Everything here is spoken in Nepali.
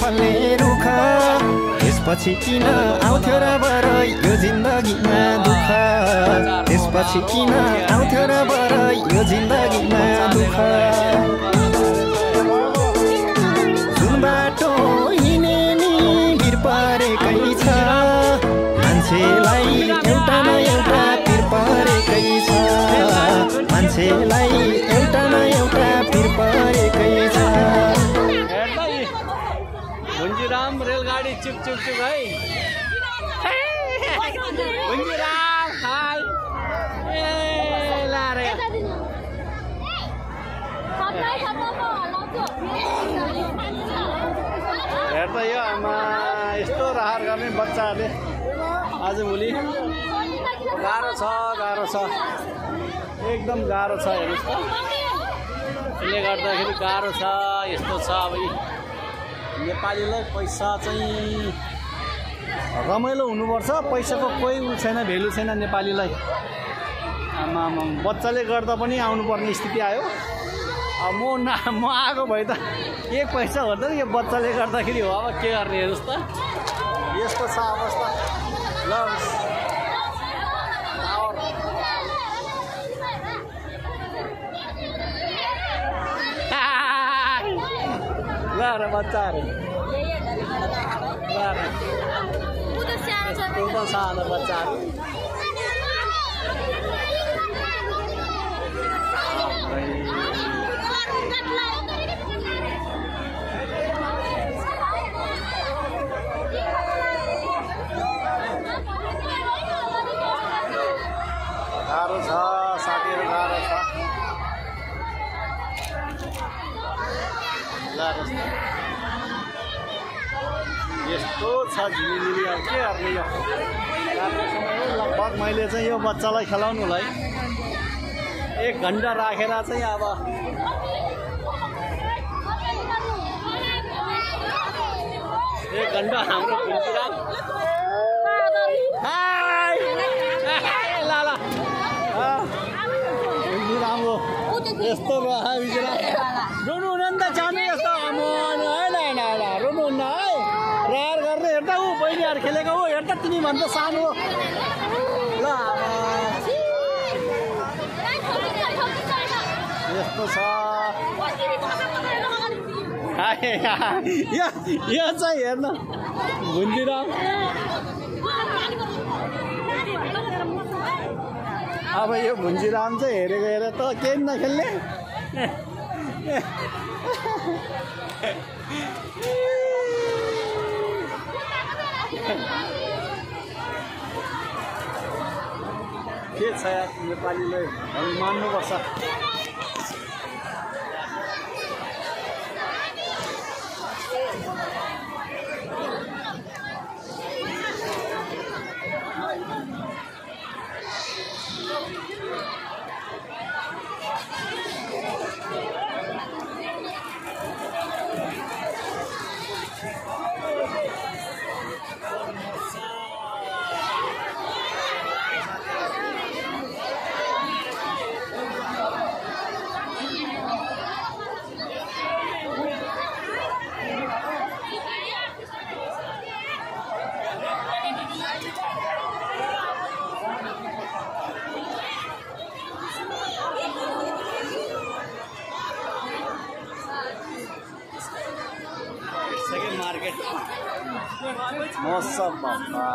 फल्ने रुख त्यसपछि किन आउँथ्यो र बर यो जिन्दगीमा दुःख त्यसपछि किन आउँथ्यो र बर यो जिन्दगीमा दुःख जुन बाटो हिँडे नि भिर परेकै छ मान्छेलाई एउटा न एउटा पिर परेकै छ मान्छेलाई एउटा न एउटा पिर परेकै छ भुन्जीराम रेलगाडी चुक चुक चुक है भुन्जीराम हाय ए लारे हेर्दा यो आमा यस्तो रहर गर्ने बच्चाहरूले आजभोलि गाह्रो छ एकदम गाह्रो छ हेर्नुहोस् त यसले गर्दाखेरि गाह्रो छ यस्तो छ अब नेपालीलाई पैसा चाहिँ रमाइलो हुनुपर्छ पैसाको कोही उ छैन भेल्यु छैन नेपालीलाई आमा बच्चाले गर्दा पनि आउनुपर्ने स्थिति आयो अब म आएको भए त एक पैसा भन्दा यो बच्चाले गर्दाखेरि हो अब के गर्ने हेर्नुहोस् त यस्तो छ अवस्था ल ल बच्चाहरू सानो बच्चाहरू गाह्रो छ साथीहरू गाह्रो छ यस्तो छ झिलिझिली अब के गर्ने यो रातको समय हो लगभग मैले चाहिँ यो बच्चालाई खेलाउनुलाई 1 घन्टा राखेर चाहिँ अब एक घन्टा हाम्रो भुन्जीराम भुन्जीराम हो यस्तो रुनु हुँदैन त जानु यस्तो रुनु हुन्न है रहर गर्ने हेर्दा ऊ बहिनीहरू खेलेको हो हेर्दा तिमी भन्दा सानो हो ल यस्तो छ यो चाहिँ हेर्नु भुन्जीराम अब यो भुन्जीराम चाहिँ हेरेको हेरेर त केही नखेल्ने के छ यार नेपालीले हामी मान्नुपर्छ मार्केट मौसम बाबा